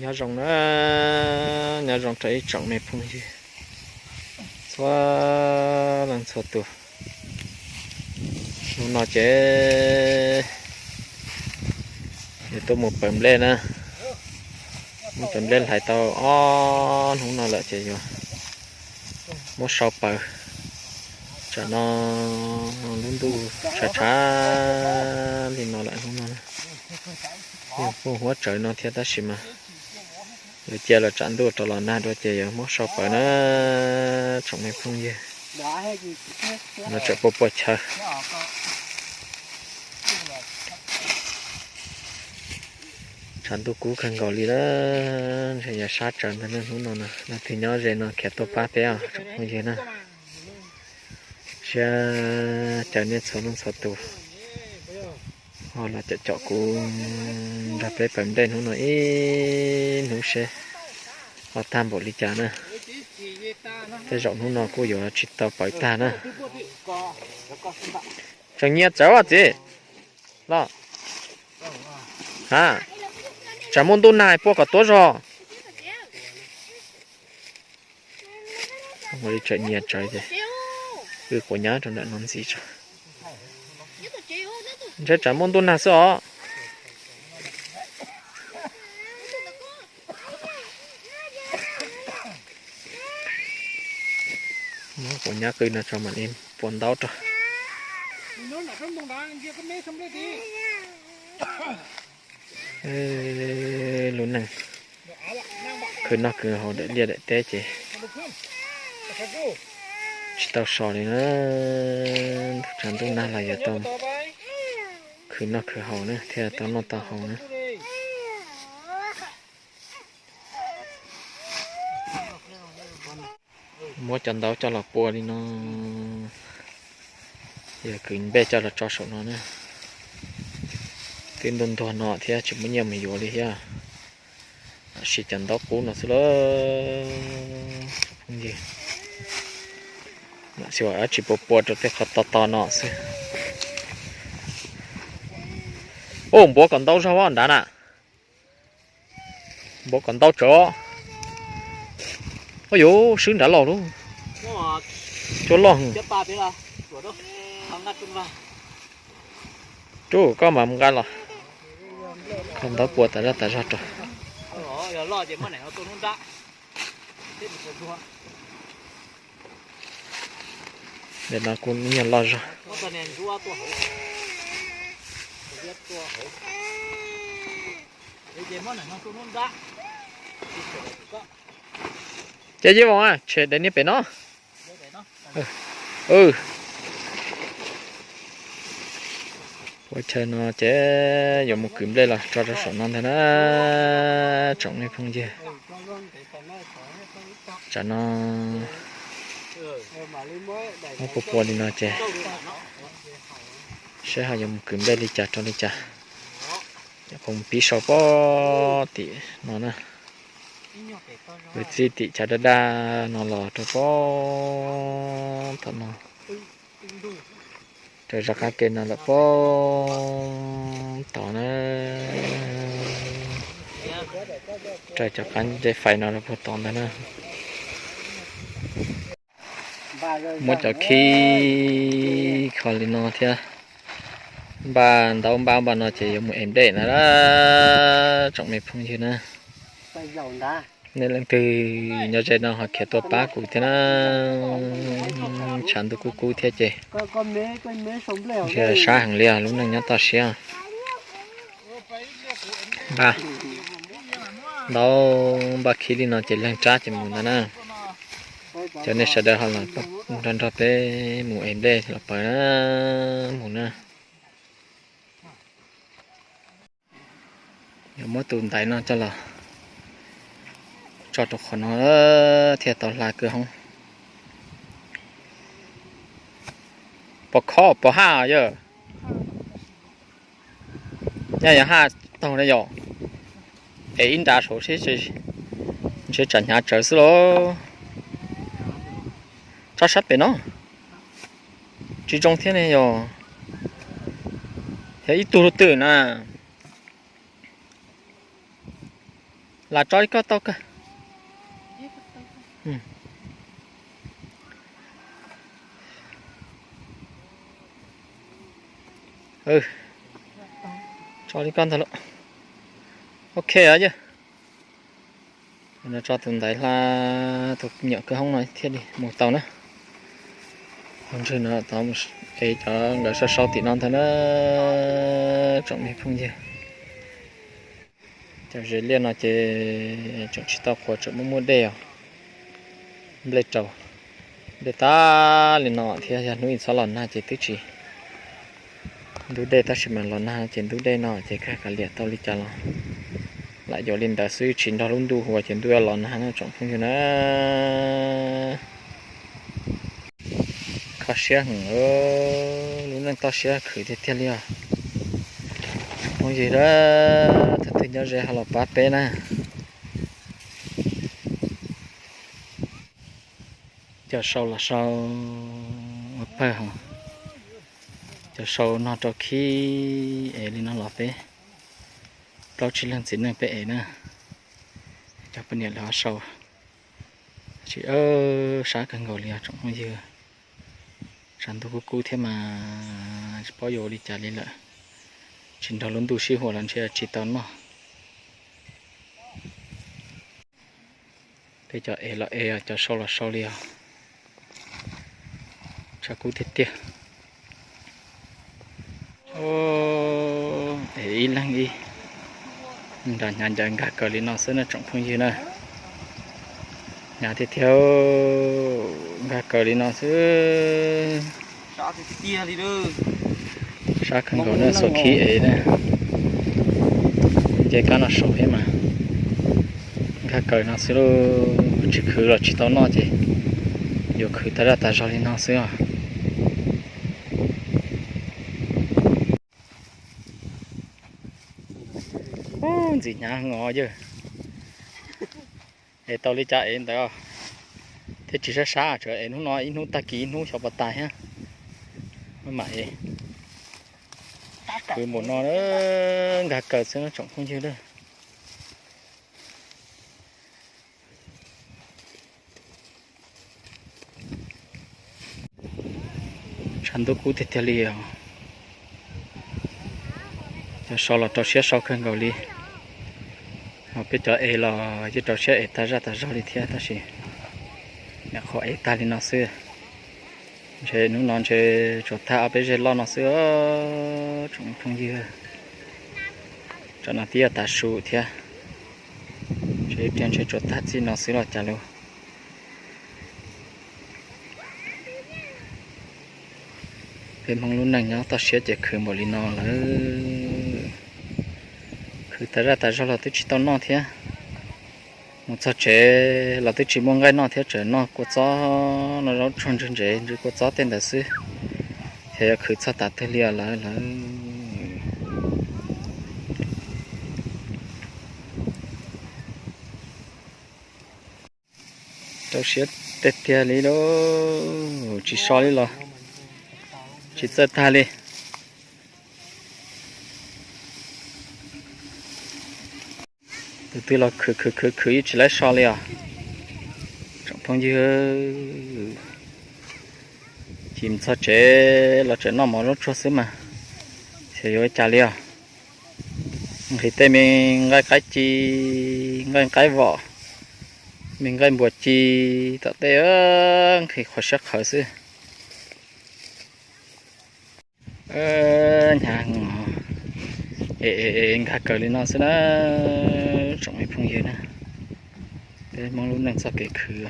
Nyob zoo na, nyob zoo rau ib tsoom me phooj ywg txhua leej txhua tus. Hnub no ces yuav tuaj mus paws nplej na. Mus paws nplej hlais tau ob hnub no lawm ces yuav muab sau paws. Tsam no lub ntuj tshav tshav li no lawm hnub no, yeej poob huab tsawv no thiab tab sis mas yuav cia los tsam ntuj rov los nag dua ces yuav muab sau paws na tsoom me phooj ywg. No tseem pua pua chaw. Tshav ntuj kub kawg nkaus li lawm, ntshe yog sab tsawv ntag na hnub no na. Leej twg nyob ze no khiav tuaj pab peb os tsoom phooj ywg na. Siab caw nej txhua leej txhua tus ho los caum caum kuv nrog peb paws nplej hnub no ib hnub seb ho tag npaum li cas na. Tej zaum hnub no kuj yuav tsis tau paws tag na. Tseem nyias tsawv txiv los. Ha, tsam muaj ntuj nag puab kom tuab zog. Ua li tsawv nyias tsawv ces wb quav nyab rau ntawm no ntxiv tso. Ntshe tsam muaj ntuj nag xwb os. Muab quav nyab qw no tso mam li pua ntaub rau. Lub neej khwv noj khwv haus daim liaj daim teb ces tsis tau so li na. Ntuj tshav ntuj nag los yuav tau khwv noj khwv haus na thiaj tau noj tau haus na. Muab cov ntaub coj los pua li no, yog kwv nplej coj los tso saum no na. Twb ntuag ntuag no thiab tsis muaj nyiaj mus yuav li thiab. Tab sis cov ntaub qub no xwb lauj. Lam xyuas dab tsi pua pua rau tej qhov to to no xwb. Ub, npuav kom ntau zog nrad na. Npuav kom ntau tso. Ub yuv, swb nrad los lauj. Cua loj heev. Rub, koj mam nqa los. Koj ntaub pua tas zog tas zog rau. Ntawm no kuj nyuag loj zog. Ces Yij Voos, tshem daim niag pem no. Ua chaw no ces yuav mus kwv nplej los tso rau saum no ntag na, tsoom nej phooj ywg. Tsam no muab pua pua li no ces seb ho yuav mus kwv nplej li cas rau li cas. Pib sau pob tim no na. Kwv txij tim chav daj daj no los rau pob tom no, rau zaj qab ke no lawm pob tod na. Raws cov qab ncej fais no rau puag tod ntag na. Muab cov khib kho li no thiab. Npaj ntaub npaj npaj no ces yuav mus ev nplej na, tsoom me phooj ywg na. Nej leej twg nyob ze no ho khiav tuaj pab kuv thiab na. Tshav ntuj kub kub thiab ces ntshe sab heev li os, lub neej nyob toj siab. Npaj ntaub npaj khib li no ces leeg rab ces mus ntag na. Cov nej sawv daws ho los nrog nrog peb mus ev nplej los pawv na, mus na. Yuav muab tus ntaiv no coj los tso rau qhov no thiaj tau hla kwj hoob. Pos khob pos haj yog, nyaj yog haj taug na yom. Es ib nra saud seb, ntshe tsam hnyav tsawv xwb lauj. Tsob sab pem no tsis zoo thiab ne yog, yog ib tug lub twm na. Lam tso li koj tau kawg. Tso li koj ntag lauj. Ok yog, tso tus ntaiv hla tus nyuam kwj hoob no thiaj li mus tau na. Ho ntswg no tod es cov nkawd sau sau tim no ntag na, tsoom me phooj ywg. Cov zes liaj no ces tseem tsis tau qhuav, tseem muaj muaj dej os. Nplej raus, nplej tag li no thiab, yog hnub ib txhob los nag ces twb tsis, ntub dej tab sis mas los nag ces ntub dej no ces kawg kav liam tau li cas los lam yuav li ntawd xwb, tsis nrog lub ntuj ua ces ntuj yuav los nag na tsoom phooj ywg na. Kho siab heev, lub neej toj siab khwv tiag tiag li os. Phooj ywg, thaum twg nyob ze ho los pab peb na. Cov sau los sau ua pawg hos, cov sau no rau khib es li no los peb plaub tsib leeg txiv neej peb es na. Cov poj niam lawv ho sau, tab sis sab kawg nkaus li os tsoom phooj ywg. Tshav ntuj kub kub thiab mas tsis paub yuav ua li cas li lawm, tsis nrog lub ntuj sib huam los ntshe tsis tau noj. Peb cov ev los ev, cov sau los sau li os. Tshav kub tiag tiag. Ev ib leeg ib nra hnyav ncaws nkag kaws li no xwb na tsoom phooj ywg na. Hnyav tiag tiag, nkag kaws li no xwb. Sab kawg nkaus na, xuas khib ev na. Nce kab no saum thiab mas nkag kaws no xwb lauj. Tsis khwv los tsis tau noj ces yuav khwv tas zaj tas zog li no xwb os. Ub, ntxim hnyav heev os yawg. Es tau li cas es ntawd thiab tsis sab sab, tsuas es hnub no ib hnub tag kis ib hnub xyov puas tas thiab. Maj mam es khwv npaum no, nkag kaws xwb no tsoom phooj ywg na. Tshav ntuj kub tiag tiag li os. Cov sau los rau siab sau kawg nkaus li. Ho peb cov ev los yeej rau siab ev tag zaj tag zog li thiab tab sis nyuam qhuav ev tag li no xwb. Ntshe hnub no ntshe tsuas tag ob peb zeg loj no xwb tsoom phooj ywg. Tsam no twb yuav tav su thiab, ntshe ib pliag ntshe tsuas tag txij no xwb los cas lauj. Peb Hmoob lub neej nyob toj siab ces khwv npaum li no lawm. Khwv tas zaj tas zog los twb tsis tau noj thiab. Mus txog tsev los twb tsis muaj nqaij noj thiab, tseem noj kua txob, noj zaub tsuag ntswg ntsev ntswg kua txob tej ntawd xwb. Ces yuav khwv txog tav twg li os lawv lawv. Rau siab tiag tiag li lauj, tsis so li los tsis txawj tag li. Tus twg los khwv khwv khwv khwv yeej tsis laib so li os. Tsoom phooj ywg, chim txog tsev los tseem noj mov zaub tsuag xwb mas, xyov yuav ua cas li os. Nqhis tej me nqaij qaib ci, nqaij qaib vom, me nqaij npua ci tom tej, nqhis qhuav siab qhawv xwb. Hnyav, e e e nkag kaws li no xwb na, tsoom me phooj ywg na. Peb Hmoob lub neej txoj kev khwv.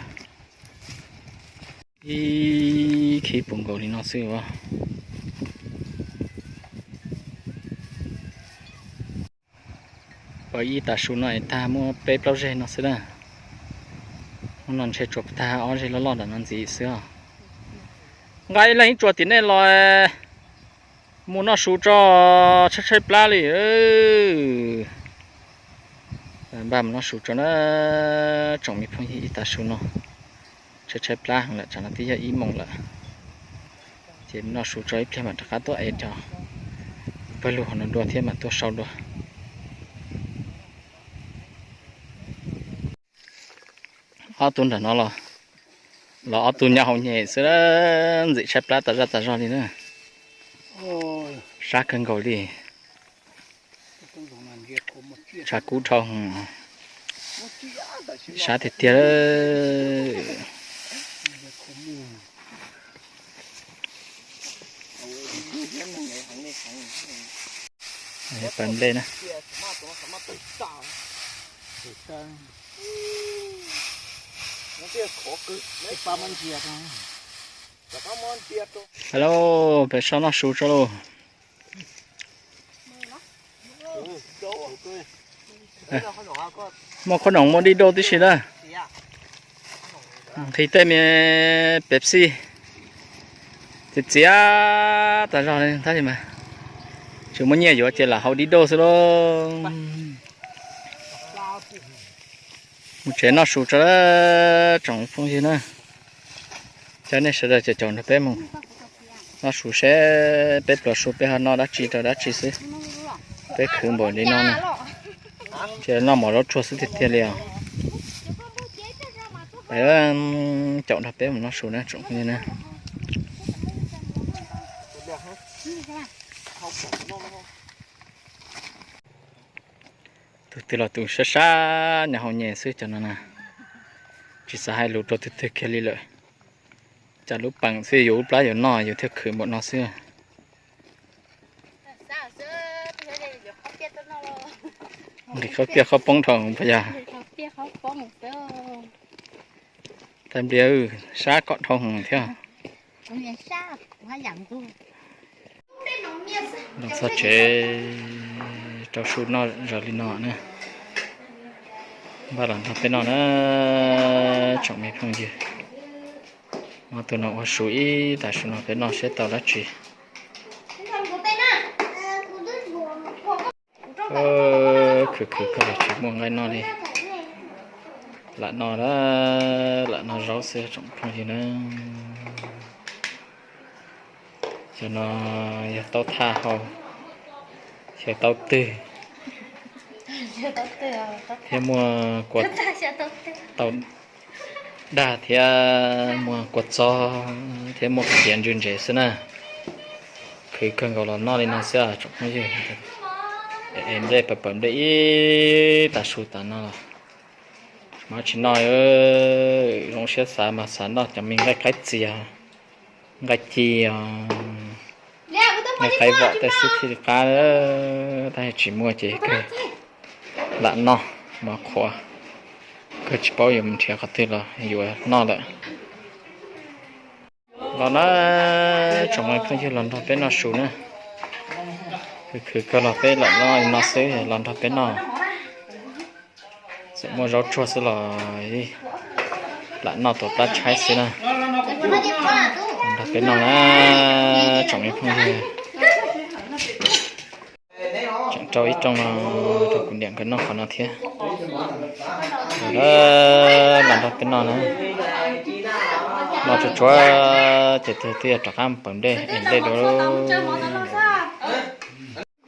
Ib khib puv nkaus li no xwb as. Pw ib tag su no es tag muaj peb plaub zeg no xwb na. Hnub no ntshe tsuas tag ob zeg loj loj nram no ntxiv xwb os. Nqa ib leeg ib tsuas tim nej los mus noj su tso, tshaib tshaib plab li. Npaj mus noj su tso na tsoom me phooj ywg, ib tag su no tshaib tshaib plab heev lawm, tsam no twb yog ib moos lawm. Ces mus noj su tso ib pliag mam rov qab tuaj ev cov pawg lug hauv no dua thiab mam tuaj sau dua. Ob tug nram no los, los ob tug nyob hauv nyem xwb, ntxim tshaib plab tas zaj tas zog li na. Sab kawg nkaus li. Tshav kub dhau, sab tiag tiag. Pawg nplej na. Hello, peb soj noj su tso lauj. Muaj qhob noom muaj dib dauj tib si na. Nqhis tej me Pepsi txias txias tas zog li tab sis mas tsis muaj nyiaj yuav ces lam haus dib dauj xwb lauj. Mus tsev noj su tso tsoom phooj ywg na. Cov nej sawv daws caum caum nrog peb mus noj su seb peb pluas su peb ho noj dab tsi rau dab tsi xwb. Peb khwv npaum li no na, ces noj mov zaub tsuag xwb tiag tiag li os. Peb caum nrog peb mus noj su na tsoom phooj ywg na. Tus twg los tus sab sab nyob hauv nyem xwb cov no na. Tsis xav hais lus rau tus twg kiag li lawm. Cas lub peem xwb yus lub plab yus noj yus thiaj khwv npaum no xwb. Nqhis qhob piaj qhob poob dhau pas yog. Tag nplia sab kom dhau hwv thiab. Los txog tsev rau su noj zaws li no na. Npaj los nrog peb noj na tsoom me phooj ywg. Muab tus no ua su ib tag su no peb noj seb tau dab tsi. Khwv khwv kawg los tsis muaj nqaij noj li. Lam noj, lam noj zaub xwb tsoom phooj ywg na. Cov no yog taub thaj hau, xyaw taub twg, thiab muaj kua tau dag thiab muaj kua txob thiab muaj khiav ntsws ntsev xwb na. Khwv kawg nkaus los noj li no xwb tsoom phooj ywg. Es nplej pawv pawv nplej ib tag su tas no los mas tsis noj. Zoo siab xav mas xav noj cov me nqaij qaib txias, nqaij ci, nqaij qaib vom tej xwb thiaj li qab, tab sis tsis muaj ces kawg lam noj mov qhuav, kawg tsis paub yuav mus nrhiav qhov twg los yuav noj lawm. Los na, tsoom phooj ywg los nrog peb noj su na. Khwv khwv kawg los peb lam noj li no xwb los nrog peb noj. Txawm muaj zaub tsuag xwb los lam noj tuav plab tshaib xwb na. Los nrog peb noj na, tsoom phooj ywg. Tseem rau ib rooj no rau kuv niam nkawd noj qhov no thiab. Los nrog peb noj na. Noj tsuag tsuag ces twb twb yog rov qab mus pawv nplej es nplej dua.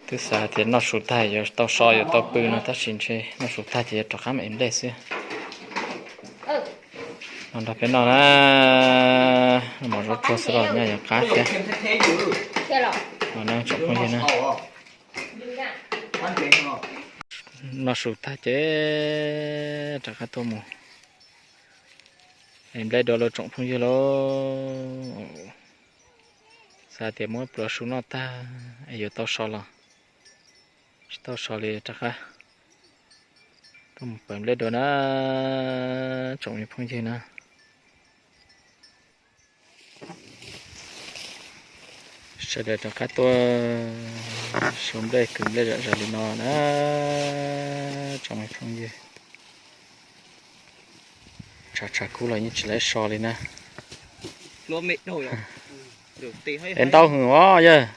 Twb xav hais tias noj su tag yuav tau so yuav tau pw no tab sis ntshe noj su tag ces yuav rov qab mus ev nplej xwb. Los nrog peb noj na, mov zaub tsuag xwb los nyob yuav qab thiab. Los na tsoom phooj ywg na. Noj su tag ces rov qab tuaj mus ev nplej dua lauj tsoom phooj ywg lauj. Xav tias muab pluas su noj tag es yuav tau so los tsis tau so li, rov qab tuaj mus pawv nplej dua na tsoom phooj ywg na. Sawv daws rov qab tuaj sau nplej kwv nplej zom zaws li no na, tsoom me phooj ywg. Tshav tshav kub los yeej tsis lawv so li na. Es ntau heev os yawg.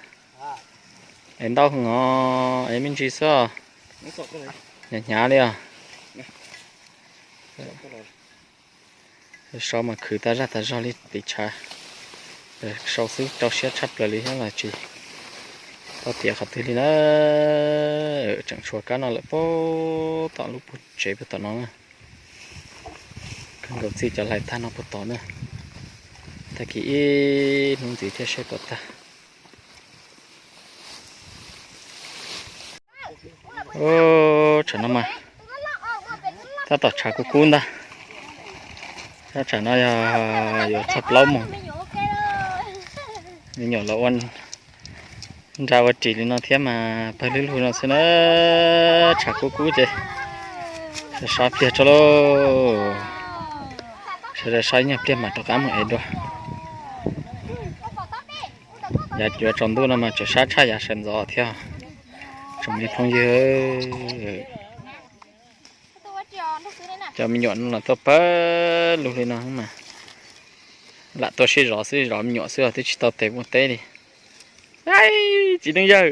Es ntau heev os, es me ntsis xwb os. Hnyav hnyav li os. So mas khwv tas zaj tas zog li tiv tshav. Sau xwb rau siab tshaj plaws li thiab los tsis tau tiav qhov twg li na. Tseem tshuav kab no lawm puag tom lub puag tsev puag tom no na. Kawg nkaus txij cov hlais tag no puag tod na. Tag kis ib hnub ntxiv thiab seb puas tag. Tsam no mas tab tom tshav kub kub ntag. Tab tsam no yog yuav txog plaub moos, me nyuam los ua nra ua ris li no thiab mas pawg lug lug no xwb na. Tshav kub kub ces so pliag tso lauj. Sawv daws so ib nyuag pliag mam rov qab mus ev dua. Yav cuav tsaus ntuj no mas tseem sab tshaj yav sawv ntxov thiab. Tsoom me phooj ywg, cov me nyuam no los tuaj pawg lug li no mas lam tuaj sib zov xwb, zov me nyuam xwb os, twb tsis tau tes mus teb li. Txiv neej yawg,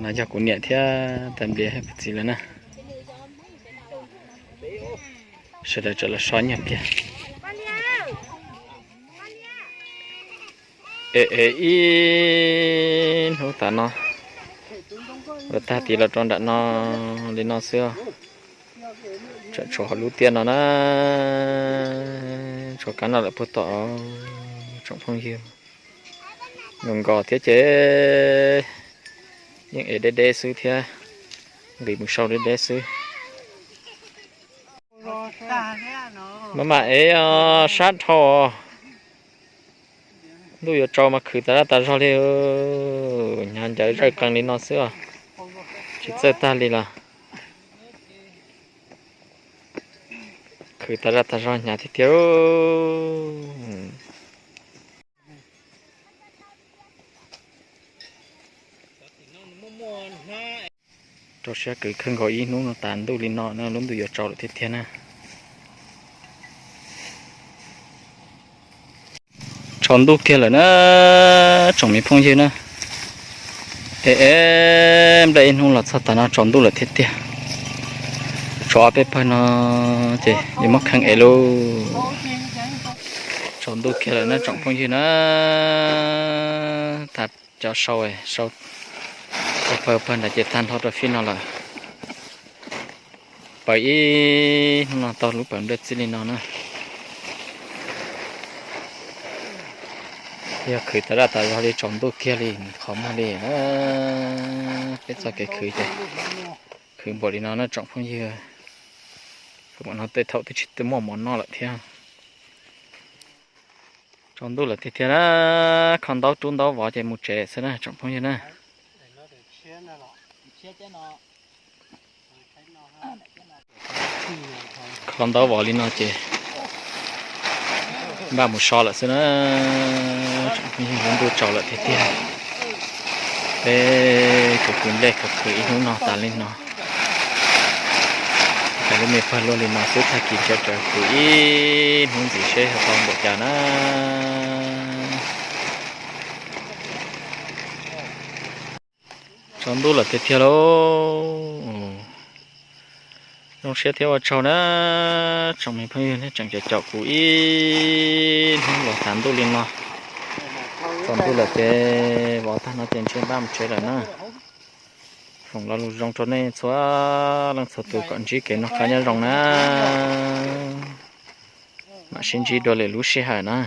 no yog kuv niam thiab tais nplias thiab kuv txiv lawv na. Sawv daws tseem los so nyuag pliag. Es ib hnub tas no los tag tiv los rau nram no li no xwb. Tseem tshuav hauv lub tiaj no na, tshuav kab no lawm puag tom tsoom phooj ywg. Nkaus nkaus thiab ces yeej ev deb deb xwb thiab, nqis mus sau deb deb xwb. Maj mam ev os, sab dhau os. Ntuj yuav tsaus mas khwv tas zaj tas zog li, hnyav ncaws zawj qees li no xwb os, tsis txawj tag li los. Khwv tas zaj tas zog hnyav tiag tiag. Rau siab kwv kawg nkaus, ib hnub no tas ntuj li no na, lub ntuj yuav tsaus lawm tiag tiag na. Tsaus ntuj kiag lawm na, tsoom me phooj ywg na. Es es nplej ib hnub los txog tas no tsaus ntuj lawm tiag tiag. Tshuav ob peb pawg no ces yuav muab kheej ev lauj. Tsaus ntuj kiag lawm na tsoom phooj ywg na. Tag cov sau, sau pawg pawg nrad ces tag nrho rau fij no lawm. Pawg ib hnub no tau lub pawg nplej txij li no na. Yog khwv tas zaj tas zog li tsaus ntuj kiag li qhov muag li. Peb txoj kev khwv ces khwv npaum li no na tsoom phooj ywg. Khwv npaum no tej thaum twb tsis muaj mov noj lawm thiab. Tsaus ntuj lawm tiag tiag na, kho ntaub rub ntaub vov ces mus tsev xwb na tsoom phooj ywg na. Kho ntaub vov li no ces npaj mus so lawm xwb na. Tsoom phooj ywg, lub ntuj tsaus lawm tiag tiag. Peb tsuas kwv nplej khwv khwv ib hnub no tas li no. Cov lub me pawg luaj li no xwb, tag kis ntshe tseem kwv ib hnub ntxiv seb ho tau npaum cas na. Tsaus ntuj lawm tiag tiag lauj. Zoo siab thiab ua tsaug na, tsoom me phooj ywg nej tseem caum caum kuv ib hnub los tas ntuj li no. Tsaus ntuj lawm ces vov tag no ces ntshe npaj mus tsev lawm na. Foom lo lus zoo rau nej txhua leej txhua tus kom ntsib kev noj qab nyob zoo na. Mam sib ntsib dua lwm lub sij hawm na.